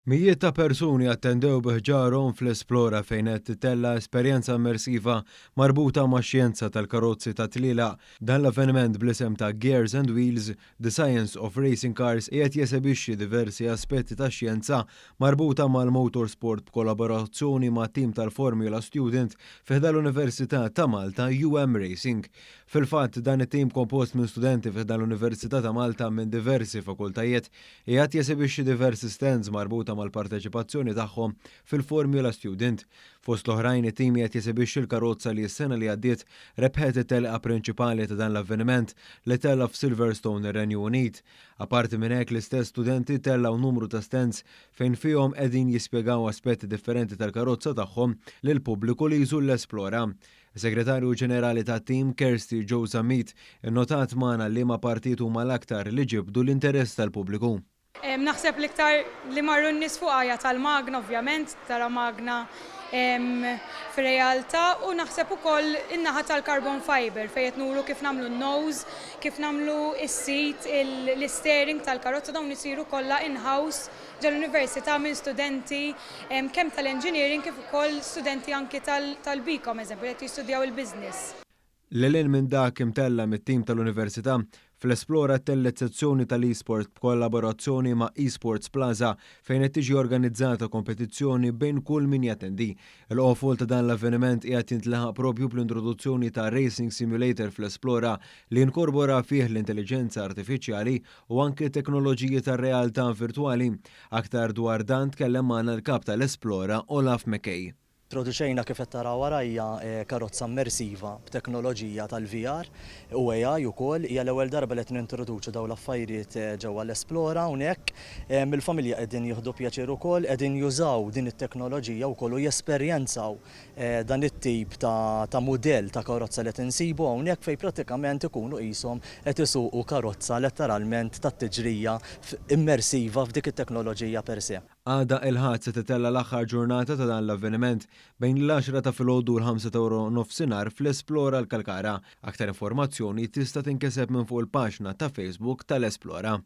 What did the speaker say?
Mijiet ta' persuni attendew bi ħġarhom fl-Esplora fejn qed titella' esperjenza immersiva marbuta max-xjenza tal-karozzi tat-tlielaq. Dan l-avveniment bl-isem ta' Gears and Wheels, The Science of Racing Cars qiegħed jesebixxi diversi aspetti tax-xjenza marbuta mal-motorsport b'kollaborazzjoni ma' tim tal-Formula Student fi ħdan l-Università ta' Malta UM Racing. Fil-fatt, dan it-tim kompost minn studenti fi ħdan l-Università ta' Malta minn diversi fakultajiet Qiegħed jesebixxi diversi stands marbuta mal-parteċipazzjoni tagħhom fil-Formula Student. Fost l-oħrajn it-tim qiegħed jesebixxi l-karozza li s-sena li għaddiet rebħet it-telqa prinċipali ta' dan l-avveniment li tella' f'Silverstone ir-Renju Unit. Apparti minn hekk l-istess studenti tellgħu numru ta' stands fejn fihom qegħdin jispjegaw aspetti differenti tal-karozza tagħhom lill-pubbliku li jżur l-Esplora. Is-Segretarju Ġenerali tat-tim, Kirsty Jo Zammit, innotat magħna liema partijiet huma l-aktar li ġibdu l-interess tal-pubbliku. Naħseb l-iktar li marru n-nies fuqha hija tal-magna ovvjament, tara magna fir-realtà u naħseb ukoll in-naħa tal-carbon fibre fejn qed nuru kif nagħmlu n-nose, kif nagħmlu s-seat, l-isteering tal-karozza dawn isiru kollha in-house ġol-università minn studenti kemm tal-engineering kif ukoll studenti anki tal-BCom eżempju li qed jistudjaw il-business. Lil hinn minn dak imtella' mit-tim tal-Università, fl-Esplora ttellgħet sezzjoni tal-eSport b'kollaborazzjoni ma' eSports Plaza fejn qed tiġi organizzata kompetizzjoni bejn kull min jattendi. Il-qofol ta' dan l-avveniment qiegħed jintlaħaq proprju bl-introduzzjoni ta' Racing Simulator fl-Esplora li jinkorbora fih l-intelliġenza artifiċjali u anki teknoloġiji tar-realtà virtwali. Aktar dwar dan tkellem magħna l-Kap tal-Esplora Olaf McKay. Introduċejna kif qed taraw warajja karozza immersiva b'teknoloġija tal-VR u AI ukoll. Hija l-ewwel darba li qed nintroduċu dawn l-affarijiet ġewwa l-Esplora hawnhekk. Il-familja qegħdin jieħdu pjaċir ukoll, qegħdin jużaw din it-teknoloġija wkoll u jesperjenzaw dan it-tip ta' mudell ta' karozza li qed insibu hawnhekk fejn prattikament ikunu qishom qed isuqu karozza letteralment tat-tiġrija immersiva f'dik it-teknoloġija per se. Għada il-Ħadd se titella' l-aħħar ġurnata ta' dan l-avveniment bejn l-għaxra ta' filgħodu u l-ħamsa ta' waranofsinhar fl-Esplora l-Kalkara. Aktar informazzjoni tista' tinkiseb minn fuq il-paġna ta' Facebook tal-Esplora.